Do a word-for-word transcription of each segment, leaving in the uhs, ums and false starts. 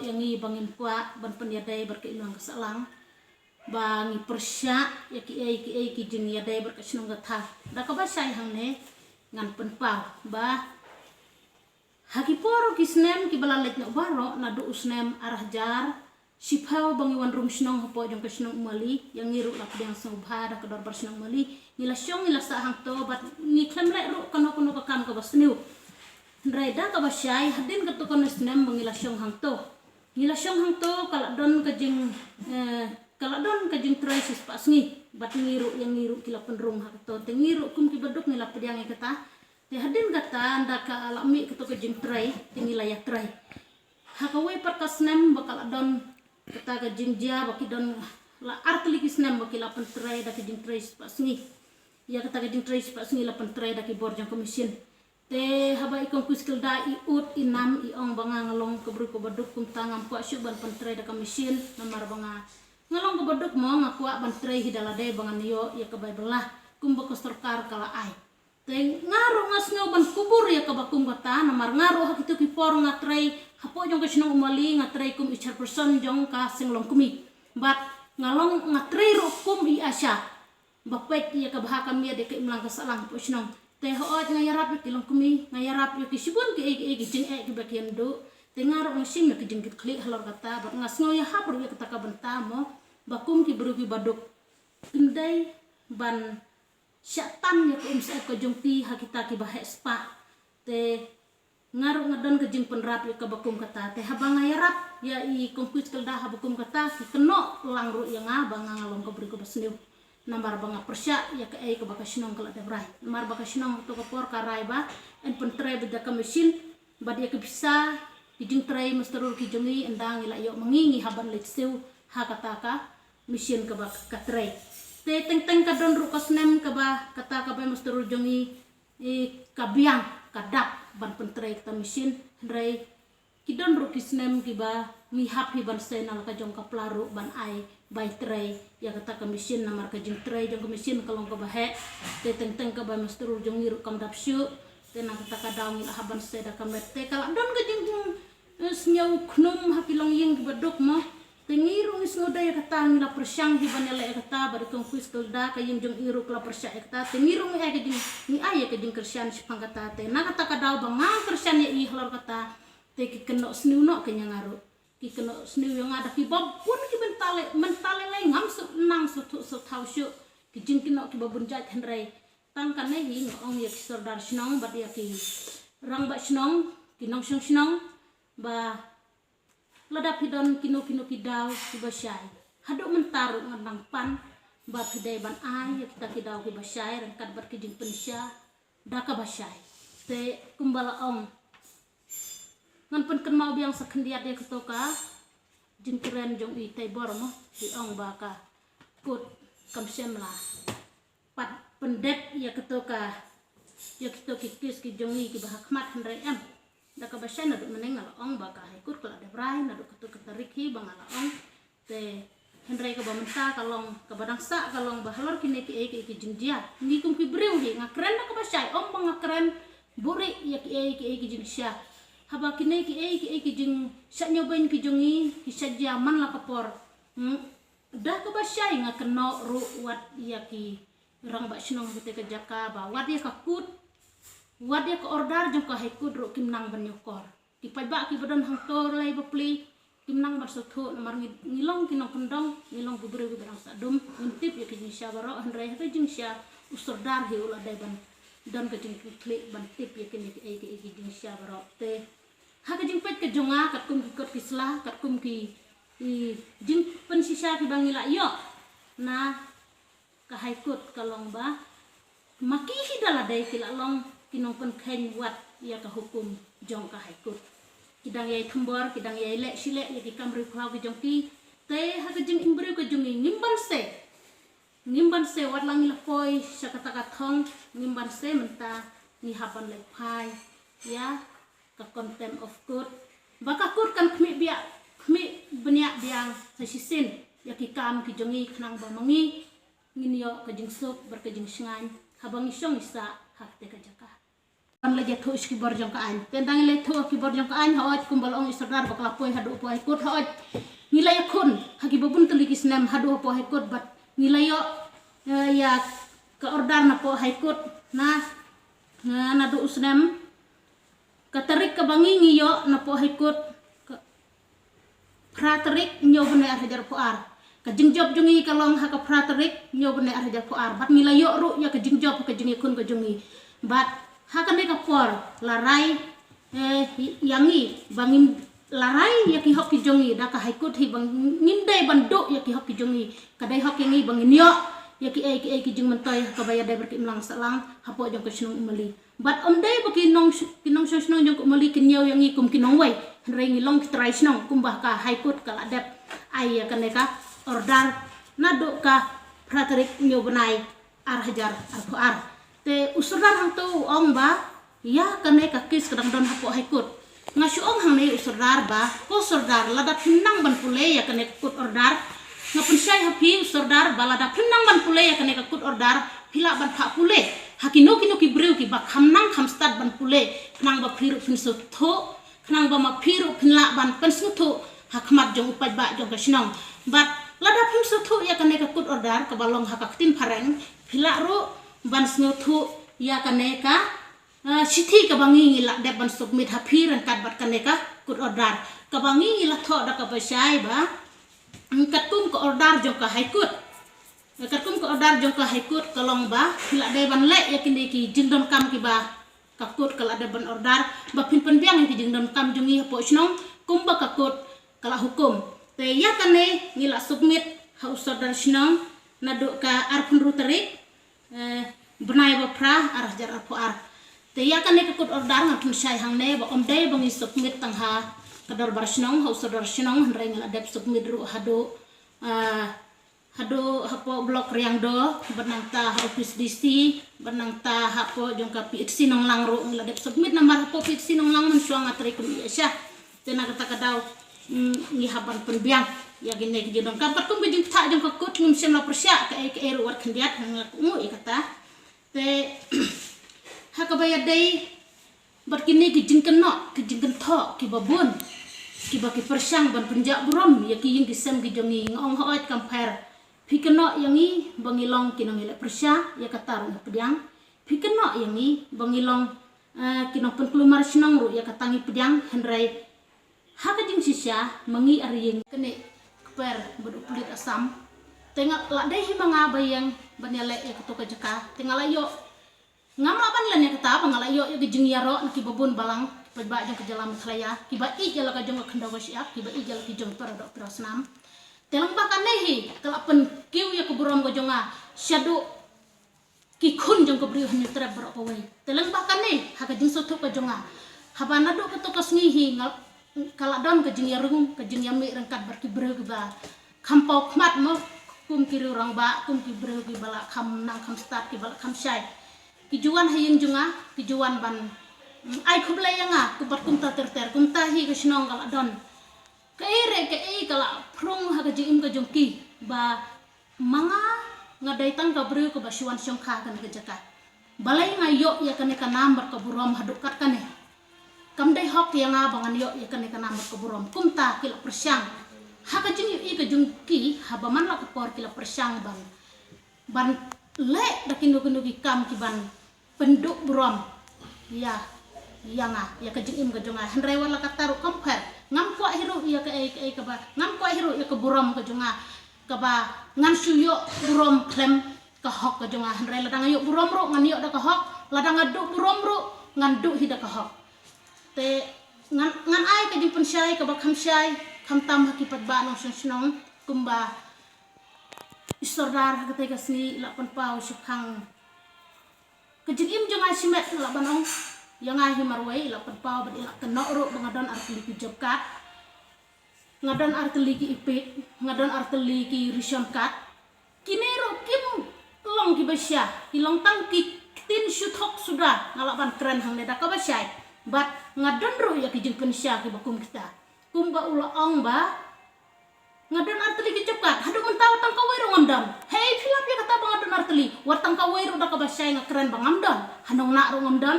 ïa ngi ba ngim kwah ban pynïadei bad ka imlang ka sahlang, ba ngi pyrshah ïa kiei kiei ki jingïadei bad ka shnong ka thaw. Da kaba shai hangne ngan pynpaw ba ha ki por ki snem kiba la leit noh baroh, naduh u snem ar hajar shiphew ba ngi wan rung shnong hapoh jong ka shnong Umali, ïa ngi ruh la pdiang sngewbha da ka dorbar shnong Umali. Ngi la shong, ngi la sah hangto bad ngi khlem leh ruh kano kano ka kam kaba sniew. Hynrei da kaba shai, hadien kato kano snem ba ngi la shong hangto, ngi la shong hangto, ka la don ka jing, eh, ka la don ka jingtrei shispah sngi. Bad ngi ruh, ïa ngi ruh ki la pynrung ha kato. Te ngi ruh kum ki baduk ngi la pdiang ïa kata. Te hadien kata, ynda ka la mih kato ka jingtrei, te ngi la ïatrei. Ha kawei pat ka snem ba ka la don kata ka jingjia ba ki don, la ar tylli ki snem ba ki la pyntrei da ka jingtrei shispah sngi. Ïa kata ka jingtrei shispah sngi la pyntrei da ki bor jong ka mission. Te haba i Kong Khuiskilda i ud i nam, i ong ba nga nga long ka briew kaba duk, kumta ngam kwah shuh ban pyntrei da ka mission, namar ba nga nga long kaba duk mo, nga kwah ban trei hi da lade ba ngan ïoh ïa ka bai bylla kumba ka sorkar ka la ai. Te nga ruh nga sngew ban kubur ïa kaba kum kata, namar nga ruh ha kito ki por nga trei hapoh jong ka shnong Umali, nga trei kum i chairperson jong ka seng longkmie. Bad nga long, nga trei ruh kum i ASHA, ba peit ïa ka bha ka miat ïa ka imlang ka sahlang hapoh shnong. Te hooid nga ïarap ïa ki longkmie, nga ïarap ïa ki shibun kiei kiei ki jingeh kiba ki ïanduh. Te nga ruh nga shim ïa ki jingkitkhlieh halor kata, bad nga sngew ïahap ruh ïa kata ka bynta mo, ba kum ki briew kiba duk, ym dei ban shah tan ïa ka umsyep ka jong ki ha kita kiba heh spah. Te nga ruh nga don ka jingpynrap ïa kaba kum kata. Te haba nga ïarap ïa i Kong Khuiskilda haba kum kata, ki kynnoh lang ruh ïa nga ba nga nga long ka briew kaba sniew, namar ba nga pyrshah ïa kaei kaba ka shnong ka la dep rai. Namar ba ka shnong kato ka por ka rai ba yn pyntrei beit da ka mission, bad ïa ki pisa ki jingtrei muster ruh ki jong ngi, ynda ngi la ïoh ma ngi, ngi hap ban leit siew ha kata ka mission kaba ka trei. Te teng teng ka don ruh ka snem kaba kata ka bai muster ruh jong ngi, eh, ka biang, ka dap ban pyntrei kata mission. Hynrei ki don ruh ki snem kiba ngi hap hi ban sei na la ka jong ka pla ruh ban ai bai trei ïa kata ka mission, namar ka jingtrei jong ka mission ka long kaba heh. Te teng teng ka bai muster ruh jong ngi ruh kam dap shuh. Te na kata ka daw ngi la hap ban sei da ka met. Te ka la don ka jing, eh, sngewkhnum ha ki longïing kiba duk mo. Te ngi ruh ngi sngewdei ïa kata, ngi la pyrshang hi ban ïaleh ïa kata, bad i Kong Khuiskilda ka ïing jong i ruh ka la pyrshah ïa kata. Te ngi ruh ngi ai ka jing, ngi ai ïa ka jingkyrshan shaphang kata. Te na kata ka daw ba nga kyrshan ïa i halor kata, te ki kynnoh sniew noh kein ïa nga ruh. Ki kynnoh sniew ïa nga da kiba bun ki bynta lei, bynta lei lei, ngam sngewthuh, nang sngewthuh sngewthaw shuh. Ki jingkynnoh kiba bun jait, hynrei tang kane hi nga ong ïa ki sordar shnong bad ïa ki rangbah shnong, ki nongshong shnong, ba lada phi don kino kino ki daw kiba shai, haduh mynta ruh ngan nang pan ba phi dei ban ai ïa kita ki daw kiba shai ryngkat bad ki jingpynshisha da kaba shai. Te kumba la ong, ngan pynkynmaw biang sa khyndiat ïa kato ka jingkren jong i Teibor mo, i ong ba ka kut kam shym la pat pyndep ïa kato ka, ïa kito ki kes ki jong ngi kiba ha khmat, hynrei em. Da kaba shai naduh mynne nga la ong ba ka High Court ka la dep rai naduh kato ka tarik hi ba nga la ong. Te hynrei kaba mynta ka long, kaba dang sah ka long ba halor kine kiei kiei ki jingjia, ngi kum ki briew hi, nga kren da kaba shai, ym ba nga kren buhrieh ïa kiei kiei ki jingshisha. Haba kine kiei kiei ki jingshah ñiewbeiñ ki jong ngi ki shah jia man la ka por. Hmm. Da kaba shai nga kynnoh ruh wat ïa ki rangbah shnong ha kata ka jaka ba wat ïa ka kut, wat ïa ka order jong ka High Court ruh kim nang ban ïakor. Ki paidbah kiba don hangto, lei bapli, kim nang ban sngewthuh, namar ngi, ngi long ki nongkyndong, ngi long ki briew kiba dang sah dum, ngim tip ïa ki jingshisha baroh, hynrei ha ka jingshisha u sordar hi u la dei ban don ka jingkitkhlieh ban tip ïa kine kiei kiei ki jingshisha baroh. Te ha ka jingpeit ka jong nga, katkum ki kot ki sla, katkum ki, i, jingpynshisha kiba ngi la ïoh na ka High Court ka long ba ma ki hi da lade ki la long ki nongpynkheiñ wat ïa ka hukum jong ka High Court. Ki dang ïai thombor, ki dang ïai leh shi leh ïa ki kam riewkhlaw ki jong ki. Te ha ka jingim briew ka jong ngi, ngim banse, ngim banse, wat la ngi la poi sha kata ka thong, ngim banse mynta ngi hap ban leit phai ïa ka contempt of court, ba ka court kan khmih biang, khmih bniah biang sa shisien ïa ki kam ki jong ngi, khnang ba ma ngi ngin ïoh ka jingsuk bad ka jingshngaiñ haba ngi shong ngi sah ha kata ka jaka. ban la ïathuh sha ki bor jong ka aiñ. Te ynda ngi la ïathuh ha ki bor jong ka aiñ, hooid kumba la ong i Sordar ba ka la poi haduh hapoh High Court, hooid ngi la ïakhun ha kiba bun tylli ki snem haduh hapoh High Court bad ngi la ïoh, eh, ïa ka order napoh High Court na, na naduh u snem. Ka tarik kaba ngi ngi ïoh napoh High Court ka phra tarik hynñiew bnai ar hajar arphew ar. Ka jingjop jong ngi ka long ha ka phra tarik hynñiew bnai ar hajar arphew ar. Bad ngi la ïoh ruh ïa ka jingjop ha ka jingïakhun ka jong ngi. Bad ha kane ka por la rai, eh, ïa ngi ba ngin la rai ïa ki hok ki jong ngi da ka High Court hi ba ngim dei ban duh ïa ki hok ki jong ngi. Ka dei hok ïa ngi ba ngin ïoh ïa kiei kiei ki jingmyntoi ha kaba ïadei bad ki imlang sahlang hapoh jong ka shnong Umali. Bad ym dei ba ki nong, ki nongshong shnong jong ka Umali kin ñiew ïa ngi kum ki nongwei, hynrei ngi long ki trai shnong kumba ka High Court ka la dep ai ïa kane ka order naduh ka phra tarik hynñiew bnai ar hajar arphew ar. Te u Sordar hangto u ong ba ïa kane ka case ka dang don hapoh High Court. Nga shu ong hangne u Sordar ba, ko Sordar, lada phim nang ban pule ïa kane ka court order, nga pynshai ha phi u Sordar ba lada phim nang ban pule ïa kane ka court order, phi lah ban phah pule ha kino kino ki briew kiba kham nang kham stad ban pule, khnang ba phi ruh phin sngewthuh, khnang ba ma phi ruh phin lah ban pynsngewthuh ha khmat jong u paidbah jong ka shnong. Bad lada phim sngewthuh ïa kane ka court order kaba long ha ka ktien phareng, phi lah ruh ban sngewthuh ïa kane ka, ah, shithi kaba ngi ngi la dep ban submit ha phi ryngkat bad kane ka court order. Kaba ngi ngi la thoh da kaba shai ba, mm, katkum ka order jong ka High Court, katkum ka order jong ka High Court ka long ba phi la dei ban leh ïa kine ki jingdonkam kiba ka court ka la dep ban order, ba phin pynbiang ïa ki jingdonkam jong ngi hapoh shnong kumba ka court ka la hukum. Te ïa kane ngi la submit ha u Sordar shnong naduh ka arphew hynriew tarik, eh, bnai ba phra ar hajar arphew ar. Te ïa kane ka court order nga pynshai hangne ba ym dei ba ngi submit tang ha ka dorbar shnong, ha u Sordar shnong, hynrei ngi la dep submit ruh haduh, ah, haduh hapoh block Riangdo, bad nangta ha office D C, bad nangta hapoh jong ka P H C Nonglang ruh ngi la dep submit namar hapoh P H C Nonglang mynshuwa nga trei kum i Aisha. Te na kata ka daw, mm, ngi hap ban pynbiang ïa kine ki jingdonkam. Katkum ka jingpynthah jong ka court ngim shym la pyrshah kaei kaei ruh wat khyndiat, nga kohnguh ïa kata. Te ha kaba ïadei bad kine ki jingkynnoh ki jingkynthoh kiba bun, kiba ki pyrshang ban pynjah burom ïa ki ïing ki sem ki jong ngi, nga ong hooid kam pher. Phi kynnoh ïa ngi ba ngi long ki nongïaleh pyrshah, ïa kata ruh ngi pdiang. Phi kynnoh ïa ngi ba ngi long, eh, ki nongpynkulmar shnong ruh, ïa kata ngi pdiang, hynrei ha ka jingshisha ma ngi ar ïeng kane kper bad u pulit Assam. Te nga la dei hi ma nga ba ïeng ban ïaleh ïa kato ka jaka. Te nga la ïoh, ngam lah ban len ïa kata ba nga la ïoh ïa ka jingïaroh na kiba bun balang, kiba ba jong ka jylla Meghalaya, kiba ïeit ïa la ka jong ka khyndew ka shyiap, kiba ïeit ïa la ki jong para doh para snam. Te lyngba kane hi ka la pynkiew ïa ka burom ka jong nga shaduh ki khun jong ka briew ha Hynñiewtrep baroh kawei. Te lyngba kane ha ka jingsngewthuh ka jong nga, haba naduh kato ka sngi hi nga, ka la don ka jingïarung, ka jingïamih ryngkat bad ki briew kiba kham paw khmat mo, kum ki riew rangbah, kum ki briew kiba la kham nang kham stad, kiba la kham shai. Ki ju wan ha ïing jong nga, ki ju wan ban, mm, ai khublei ïa nga, kum bad kumta ter ter, kumta hi ka shnong ka la don. Kaei re kaei ka la phrung ha ka jingim ka jong ki ba ma nga, nga dei tang ka briew kaba shu wan shongkha ha kane ka jaka. Balei nga ïoh ïa kane ka nam bad ka burom haduh katkane? Kam dei hok ïa nga ba ngan ïoh ïa kane ka nam bad ka burom. Kumta ki la pyrshang ha ka jingïohi ka jong ki, haba man la ka por ki la pyrshang ban, ban leh da kino kino ki kam kiban pynduh burom ïa, ïa nga, ïa ka jingim ka jong nga. Hynrei wat la katta ruh kam pher, ngam kwah hi ruh ïa kaei kaei kaba, ngam kwah hi ruh ïa ka burom ka jong nga kaba ngan shu ïoh burom khlem ka hok ka jong nga. Hynrei lada nga ïoh burom ruh ngan ïoh da ka hok, lada nga duh burom ruh ngan duh hi da ka hok. Te ngan, ngan ai ka jingpynshai kaba kham shai khamtam ha ki paidbah nongshong shnong, kumba i Sordar ha katei ka sngi i la pynpaw shaphang ka jingim jong nga shimet, nga lah ban ong. Ïa nga hi marwei i la pynpaw bad i la kynnoh ruh ba nga don artylli ki job card, nga don artylli ki EPIC, nga don artylli ki ration card. Kine ruh kim long kiba sha, ki long tang ki ktien shu thok suda, nga lah ban kren hangne da kaba shai. Bad nga don ruh ïa ki jingpynshai kiba kum kita. Kumba u la ong ba nga don artylli ki job card, haduh mynta wat tang kawei ruh ngam don. Hei, phi lap ïa kata ba nga don artylli, wat tang kawei ruh da kaba shai nga kren ba ngam don. Hangne ruh ngam don.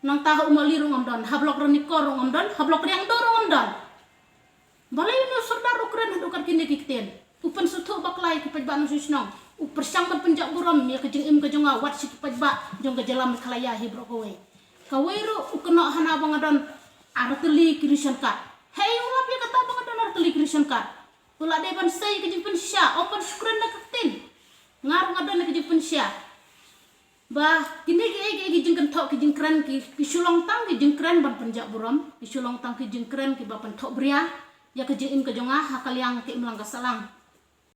Nangta ha Umali ruh ngam don, ha Blok Ranikor ruh ngam don, ha Blok Riangdo ruh ngam don. Balei une u sordar u kren haduh kat kine ki ktien? U pynsngewthuh bakla ïa ki paidbah nongshong shnong. U pyrshang ban pynjah burom ïa ka jingim ka jong nga wat sha ki paidbah jong ka jylla Meghalaya hi baroh kawei. Kawei ruh u kynnoh hana ba nga don artylli ki ration card. Hei, u lap ïa kata ba nga don artylli ki ration card. U la dei ban sei ka jingpynshisha, ym ban shu kren da ka ktien. Nga ruh nga don ka jingpynshisha. Ba kine kiei kiei ki jingkynthoh ki jingkren ki, ki shu long tang ki jingkren ban pynjah burom, ki shu long tang ki jingkren kiba pynthohbria ïa ka jingim ka jong nga ha ka liang ka imlang ka sahlang.